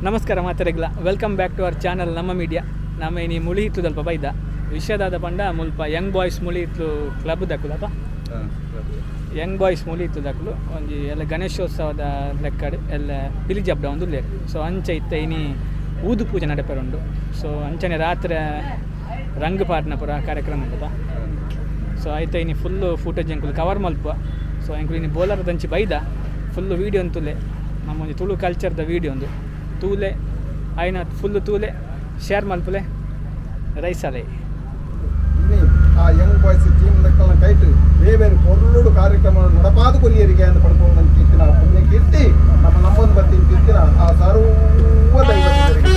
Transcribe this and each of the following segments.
ನಮಸ್ಕಾರ ಮಾತೆರೆಗ್ಲ, welcome back to our channel ನಮ್ಮ media. ನಮ್ಮ ಇನಿ ಮುಳಿ ಇತ್ತು ಬೈದ ವಿಷಯದಾದ ಪಂಡ ಮುಲ್ಪ ಯಂಗ್ ಬಾಯ್ಸ್ ಮುಳಿ ಇತ್ತು ಕ್ಲಬ್ ದಕ್ಕುಲಪ್ಪ. ಯಂಗ್ ಬಾಯ್ಸ್ ಮುಳಿ ಇತ್ತು ದಕ್ಕುಲು ಒಂಜಿ ಎಲ್ಲ ಗಣೇಶೋತ್ಸವದ ಲೆಕ್ಕಡ್ ಎಲ್ಲ ಪಿಲಿ ಜಬ್ಡ ಒಂದು ಉಲ್ಲೇರ್. ಸೊ ಅಂಚ ಇತ್ತ ಇನಿ ಊದು ಪೂಜೆ ನಡಪರುಂಡು. ಸೊ ಅಂಚನೆ ರಾತ್ರಿ ರಂಗ್ ಪಾಡ್ನ ಪೂರ ಕಾರ್ಯಕ್ರಮ ಉಂಡಪ್ಪ. ಸೊ ಆಯ್ತು, ಇನಿ ಫುಲ್ಲು ಫೂಟೇಜ್ ಎಂಕುಲು ಕವರ್ ಮಲ್ಪ. ಸೊ ಎಂಕುಲು ಇನಿ ಬೋಲಾರ ದಂಚಿ ಬೈದ ಫುಲ್ಲು ವೀಡಿಯೋ ಅಂತುಲೆ. ನಮ್ಮ ಒಂಜಿ ತುಳು ಕಲ್ಚರ್ದ ವೀಡಿಯೋ ಒಂದು ತೂಲೆ, ಆಯ್ನ ಫುಲ್ಲು ತೂಲೆ, ಶೇರ್ ಮಲ್ಪುಲೆ, ರೈಸಾಲೆ. ಇನಿ ಆ ಯಂಗ್ ಬಾಯ್ಸ್ ಟೀಮ್ ದಕ್ಕಲ್ನ ಕೈಟ್ ಬೇರೆ ಬೇರೆ ಪೊರ್ಲುಡು ಕಾರ್ಯಕ್ರಮ ನಡಪಾದ ಕೊರಿಯರಿಗೆ ಅಂತ ಪಡ್ಕೊಂಡು ಕೀರ್ತಿನ ಪುಣ್ಯ ಕೀರ್ತಿ ನಮ್ಮ ನಮ್ಮೊಂದು ಬರ್ತೀನಿ ಕೀರ್ತಿನ ಆ ಸರ್ವ ದೈವಗಳಿಗೆ.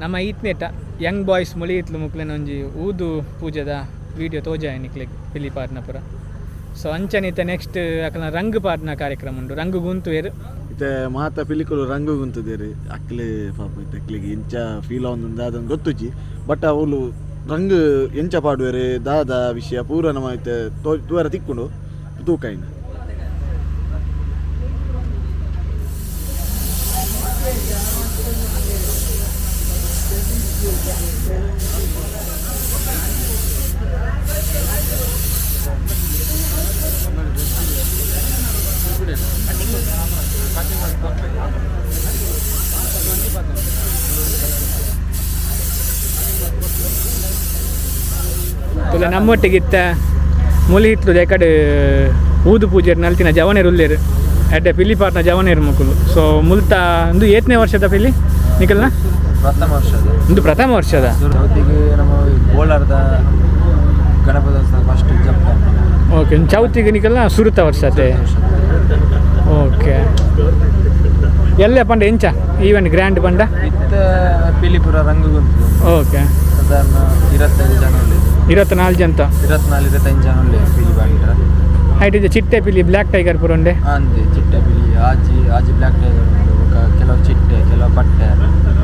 ನಮ್ಮ ಈತ್ನೇಟ ಯಂಗ್ ಬಾಯ್ಸ್ ಮುಳಿಯಿತ್ಲು ಮುಕ್ಲೆನ ಒಂಜಿ ಊದು ಪೂಜೆದ ವೀಡಿಯೋ ತೋಜಾಯ ನಿಕ್ಲೆಗ್ ಪಿಲಿ ಪಾಡ್ನ ಪೂರ. ಸೊ ಅಂಚನಿತ ನೆಕ್ಸ್ಟ್ ಅಕಲ್ನ ರಂಗ್ ಪಾಡ್ನ ಕಾರ್ಯಕ್ರಮ ಉಂಡು, ರಂಗು ಗುಂತುವೆರು. ಇತ್ತೆ ಮಾತ ಪಿಲಿಕುಲು ರಂಗು ಗುಂತುದೇರು ಅಕ್ಲೆ ಪಾಪ ಇತ್ತೆ ಅಕ್ಲೆಗ್ ಎಂಚ ಫೀಲ್ ಆವೊಂದುಂಡು ಅದನ್ನು ಗೊತ್ತುಜ್ಜಿ. ಬಟ್ ಅವುಲು ರಂಗು ಎಂಚ ಪಾಡುವೆರು ದಾದ ವಿಷಯ ಪೂರ ನಮ್ಮ ಇತ್ತೆ ತೂವರ ತಿಕ್ಕುಂಡು ತೂಕೈನ. ತುಲೆ ನಮ್ಮೊಟ್ಟಿಗಿತ್ತ ಮುಲಿ ಇತ್ಲು ಕಡೆ ಊದು ಪೂಜೆರ್ ನಲ್ತಿನ ಜವನೇರು ಉಲ್ಲೇರು ಎಡ್ಡೆ ಪಿಲಿ ಪಾಡ್ನ ಜವನೇರು ಮುಕುಲು. ಸೊ ಮುಲ್ತ ಒಂದು ಏತನೇ ವರ್ಷದ ಪಿಲಿ ನಿಕಲ್ನ? ಪ್ರಥಮ ವರ್ಷದ. ಒಂದು ಪ್ರಥಮ ವರ್ಷದ. ಚೌತಿಗೆ ನಮ್ಮ ಬೋಲಾರ್ದ ಗಣಪತಿ ಫಸ್ಟ್ ಜಪ್ಪ. ಓಕೆ, ಚೌತಿಗೆ ನಿಕಲ್ನ ಸುರುತ ವರ್ಷತೆ. ಓಕೆ, ಎಲ್ಲ ಪಂಡ ಎಂಚ ಈವೆಂಟ್ ಗ್ರ್ಯಾಂಡ್ ಪಂಡ? ಇತ್ತ ಪಿಲಿಪುರ ರಂಗುಗುಂತು. ಓಕೆ. ಸಾಧಾರಣ 25 ಜನ ಉಳ್ಳೇದು. 24 ಜನ? 24 25 ಜನ ಉಳ್ಳೆ ಪಿಲಿ ಬಾಗಿಲ. ಹೈಟ್ ಇದೆ ಚಿಟ್ಟೆ ಪಿಲಿ ಬ್ಲ್ಯಾಕ್ ಟೈಗರ್ ಪುರ ಉಂಡೆ? ಅಂದೆ ಚಿಟ್ಟೆ ಪಿಲಿ ಆಜಿ ಆಜಿ ಬ್ಲ್ಯಾಕ್ ಟೈಗರ್ ಉಂಟು. ಬೊಕ್ಕ ಕೆಲವು ಚಿಟ್ಟೆ ಕೆಲವು ಪಟ್ಟೆ.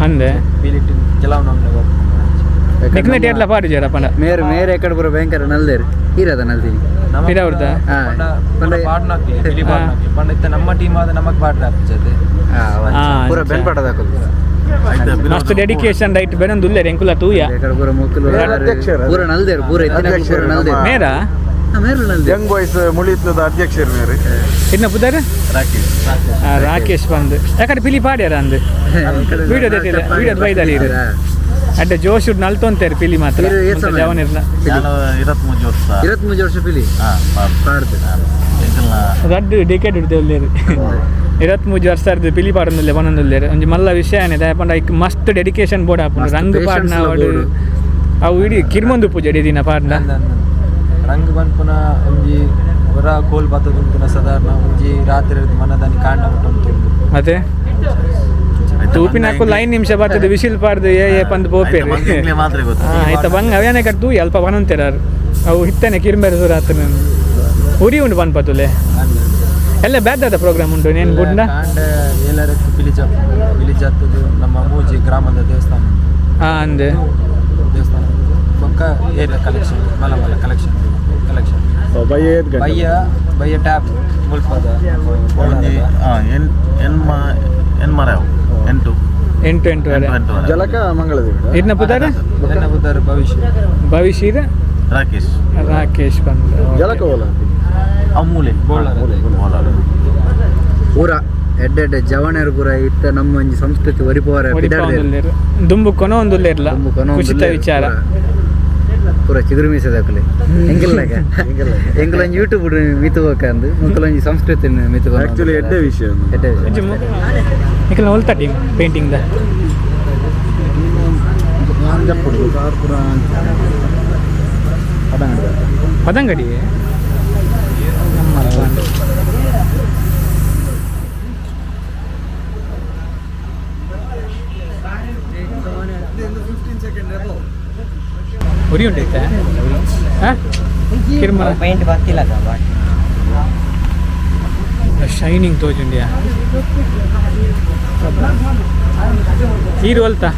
ಅಂದೆ. ಪಿಲಿ ಕೆಲವು ನಮ್ನೆ. ನಿಕ್ನೆಟ್ ಏರ್ಲ ಪಾಡು ಜರ ಪಂಡ. ಮೇರೆ ಮೇರೆ ಎಕಡೆ ಪೂರ ಭಯಂಕರ ನಲ್ದೇರು ಹೀರದ ನಲ್ತೀನಿ. ಪಿರವ್ರ್ದ? ಹಾ. ಪಾಡ್ನಾಕ್ಲಿ ಪಿಲಿ ಪಾಡ್ನಾಕ್ಲಿ ಪಂಡ ಇತ್ತ ನಮ್ಮ ಟೀಮ್ ಆದ ನಮಗ್ ಪಾಡ್ರ ಜೊತೆ. ಪೂರ ಅಂಚ. ಬೆನ್ಪಾಟದ ಹಾಕೋದು. ಮಸ್ತ್ ಡೆಡಿಕೇಶನ್ ರೈಟ್ ಬೆನೊಂದು ಉಲ್ಲೇರು ಎಂಕುಲ ತೂಯ. ಎಕಡೆ ಪೂರ ಮೊಕ್ಕಲು ಅಧ್ಯಕ್ಷರು. ಪೂರ ನಲ್ದೇರು ಪೂರ ಇತ್ತಿನ ಪೂರ ನಲ್ದೇರು. ಮೇರಾ? ಹಾ, ಮೇರು ನಲ್ದೇರು. ಯಂಗ್ ಬಾಯ್ಸ್ ಮುಳಿತ್ಲದ ಅಧ್ಯಕ್ಷರು ಮೇರೆ. ಇನ್ನ ಪುದರ್? ರಾಕೇಶ್. ರಾಕೇಶ್ ಬಂದು ಯಾಕಡೆ ಪಿಲಿ ಪಾಡ್ಯಾರ ಅಂದು ವಿಡಿಯೋ ತೆತ್ತಿಲ್ಲ ವಿಡಿಯೋ ಬೈದಾರಿ ಇದು ಅಡ್ಡ ಜೋಶ್ ನಲ್ತೊಂತೇರು ಪಿಲಿ ಮಾತ್ರ. ಇದು ಏತ್ ಸಮಯ? ಜವನಿರ್ನ. ನಾನು 23 ವರ್ಷ. 23 ವರ್ಷ ಪಿಲಿ ಪಾಡ್ದು? ರಡ್ಡು ಡಿಕೆಟ್ ಇಡ್ದೆ ಉಲ್ಲೇರು 23 ವರ್ಷ ಇರ್ದು ಪಿಲಿ ಪಾಡೊಂದುಲ್ಲೆ ಬನೊಂದುಲ್ಲೇರು ಒಂಜಿ ಮಲ್ಲ ವಿಷಯ ಏನಿದೆ ದಾಯೆ ಐಕ್ ಮಸ್ತ್ ಡೆಡಿಕೇಶನ್ ಬೋರ್ಡ್ ಆಪುಂಡು. ಮಸ್ತ್ ರಂಗ್ patience ಪಾಡ್ನ ಲ ಅವಡು ಬೋರ್ಡು. ಅವು ಇಡೀ ಕಿರ್ಮೊಂದು ಪೂಜೆ ಇಡೀ ದಿನ ಪಾಡ್ನ. ರಂಗ್ ಪನ್ಪುನ ಒಂಜಿ ಹೊರ ಕೋಲ್ ಬತ್ತದ ಉಂಟುನ ಸಾಧಾರಣ ಒಂಜಿ ರಾತ್ರಿ ಮನದಾನಿ ಕಾಂಡ ಮುಟ್ಟ ಉಂಟು. ಮತ್ತೆ ತೂಪಿನ ಲೈನ್ ನಿಮಿಷ ಬರ್ತದೆ ವಿಸಿಲ್ ಪಾಡ್ದು ಏ ಏ ಪಂದ್ ಪೋಪೇರು. ಮಾತ್ರ ಗೊತ್ತು. ಆಯ್ತಾ ಬಂಗ ಅವ್ಯಾನೆ ಕಟ್ಟು ಅಲ್ಪ ಬನಂತೇರಾರು ಅವು ಹಿತ್ತನೆ ಕಿರ್ಮೆರ ಸುರಾತನ ಉರಿ ಉಂಡು ಪನ್ಪತುಲೆ ಎಲ್ಲ ಬ್ಯಾದಾದ ಪ್ರೋಗ್ರಾಮ್ ಉಂಟು ನೇನು ಗುಡ್ಡ. ಕಾಂಡ ಏಳರಕ್ಕೆ ಪಿಲಿಜ ಪಿಲಿಜಾತದ್ದು ನಮ್ಮ ಮೂಜಿ ಗ್ರಾಮದ ದೇವಸ್ಥಾನ. ಹಾಂ ಅಂದೆ. ದೇವಸ್ಥಾನ ಬೊಕ್ಕ ಏರಿಯಾ ಕಲೆಕ್ಷನ್ ಮಲ್ಲ ಮಲ್ಲ ಕಲೆಕ್ಷನ್ ಕಲೆಕ್ಷನ್. ಬಯ್ಯ ಏತ್ ಗಂಟೆ? ಬಯ್ಯ ಬಯ್ಯ ಟ್ಯಾಪ್ ಮುಲ್ಪದ ಒಂಜಿ ಎನ್ ಎನ್ ಮರ ಎಂಟು. ಎಂಟು ಎಂಟೂವರೆ. ಎಂಟುವರೆ. ಜಲಕ ಮಂಗಳದೇವಿ. ಇದನ್ನ ಪುದಾರ? ನನ್ನ ಬುದ್ಧರ ಭವಿಷ್ಯ. ಭವಿಷ್ಯದ. ರಾಕೇಶ್. ರಾಕೇಶ್ ಬಂದು. ಜಲಕ ಓಲ. ಅಮೂಲೆ. ಬೋಳಾರ. ಬೋಳಾರ. ಪೂರ ಎಡ್ಡೆ ಎಡ್ಡೆ ಜವಣರು ಪೂರ ಇತ್ತ ನಮ್ಮ ಒಂಜಿ ಸಂಸ್ಕೃತಿ ಒರಿಪೋರ. ಒಡಿಪಾವೊಂದುಲ್ಲೇರು ದುಂಬು ಕೊನೊ ಒಂದುಲ್ಲೇರ್ಲ ಖುಷಿತ ವಿಚಾರ. ಪೂರ ಚಿಗುರು ಮೀಸದಾಕಲೆ ಎಂಗಿಲ್ಲ ಎಂಗುಲೊಂಜಿ ಯೂಟ್ಯೂಬ್ ಮಿತು ಹೋಗಂದು ಮುಕ್ಕಲೊಂಜಿ ಸಂಸ್ಕೃತಿ ಮಿತು. ಆಕ್ಚುಲಿ ಎಡ್ಡೆ ವಿಷಯ ಅದು. ಎಡ್ಡೆ ವಿಷಯ. ನಿಖಲ್ ಹೋಲ್ತಾ ಟೀಮ್ ಪೇಂಟಿಂಗ್ ದ? ಪದಂಗಡಿ ನಮ್ಮ ಉರಿ ಉಂಟೈತೆ ಕಿರ್ಮಲ ಪೈಂಟ್ ಬರ್ತಿಲ್ಲ. ಶೈನಿಂಗ್ ತೋಜುಂಡಿಯಾ ನೀರು ಅಲ್ತಾ?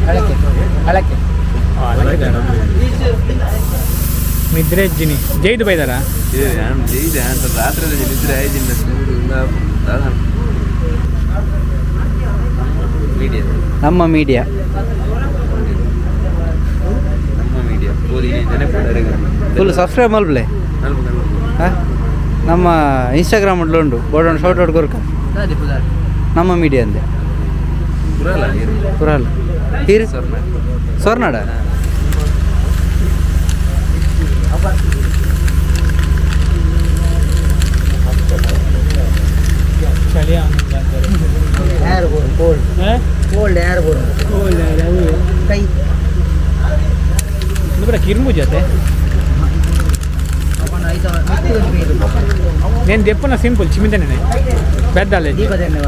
ಅಳಕೆ ಅಳಕೆ. ನಿದ್ರೆ ಜಿನಿ ಜೈದು ಬೈದಾರ. ನಮ್ಮ ಮೀಡಿಯಾ. Full subscribe ಮಲ್ಪಲೆ. ನಮ್ಮ ಇನ್ಸ್ಟಾಗ್ರಾಮ್ ಉಂಟು ಬೋರ್ಡ್ ಶಾರ್ಟ್ ಔಟ್ ಕೊರ್ಕ ನಮ್ಮ ಮೀಡಿಯಾ ಅಂದೆ ಪುರಲ್ಲ ಹೀರಿ ಸ್ವರ್ನಾಡ. ಚಳಿ. ಕೋಲ್ಡ್ ಏರ್ ಕೈ. ಪೂರ ಕಿರ್ಮು ಜೊತೆ నేను దెప్పున సింపుల్ చిమితనే పెద్ద. ದೀಪದೆಣ್ಣೆ.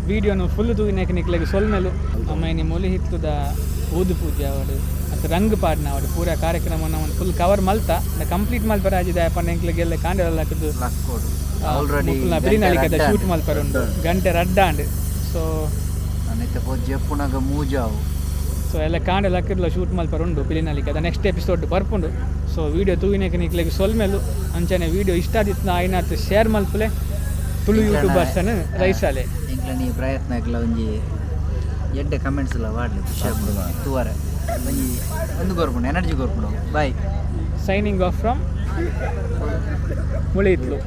ವೀಡಿಯೋನು ಫುಲ್ ತೂಯಿನಕ್ಕೆ ನಿಕ್ಲೆಗ್ ಸೊಲ್ಮೆಲು. ನಮ್ಮ ಇನಿ ಮುಳಿಹಿತ್ಲುದ ಊದು ಪೂಜೆ ಆವಡ್ ಅತ್ತ ರಂಗ್ ಪಾಡ್ನ ಆವಡ್, ಪೂರ ಕಾರ್ಯಕ್ರಮ ನಮ್ಮ ಫುಲ್ ಕವರ್ ಮಲ್ತ. ಕಂಪ್ಲೀಟ್ ಮಲ್ಪರ ಆಜಿದ ಪಂಡ ಎಂಕ್ಲೆಗ್ ಎಲ್ಲ ಕಾಂಡೆಲ ಲಕ್ಕುದು. ಲಕ್ಕೋಡು ಆಲ್ರೆಡಿ. ಬಿಳಿನಲಿಕದ ಶೂಟ್ ಮಲ್ಪರ ಉಂಡು, ಗಂಟೆ ರಡ್ಡಾಂಡ್. ಸೊ ನೆತ್ತ ಪೋದು ಜೆಪ್ಪುನಗ ಮೂಜಾವು. ಸೊ ಎಲ್ಲ ಕಾಂಡೆ ಲಕ್ಕಡ್ಲ ಶೂಟ್ ಮಲ್ಪರ ಉಂಡು ಪಿಲಿನಲಿಕೆ. ನೆಕ್ಸ್ಟ್ ಎಪಿಸೋಡ್ ಬರ್ಪುಂಡು. ಸೊ ವೀಡಿಯೋ ತೂವಿನಕ್ಕೆ ನಿಕ್ಲೆಗ್ ಸೊಲ್ಮೆಲು. ಅಂಚನೆ ವೀಡಿಯೋ ಇಷ್ಟ ಆದಿತ್ತು ಆಯ್ನಾತ್ ಶೇರ್ ಮಲ್ಪುಲೆ, ತುಳು ಯೂಟ್ಯೂಬರ್ಸ್ ರೈಸಾಲೆ. ಎಂಕ್ಲೆನ ಈ ಪ್ರಯತ್ನಕ್ಲ ಒಂಜಿ ಎಡ್ಡೆ ಕಮೆಂಟ್ಸ್ ಎಲ್ಲ ವಾಡ್ಲಿ, ಖುಷಿ ಆಪುಂಡು ತೂವರೆ. ಒಂಜಿ ಒಂದು ಕೊರ್ಪುಂಡು, ಎನರ್ಜಿ ಕೊರ್ಪುಂಡು. Boy. Signing off from Mulihitlu.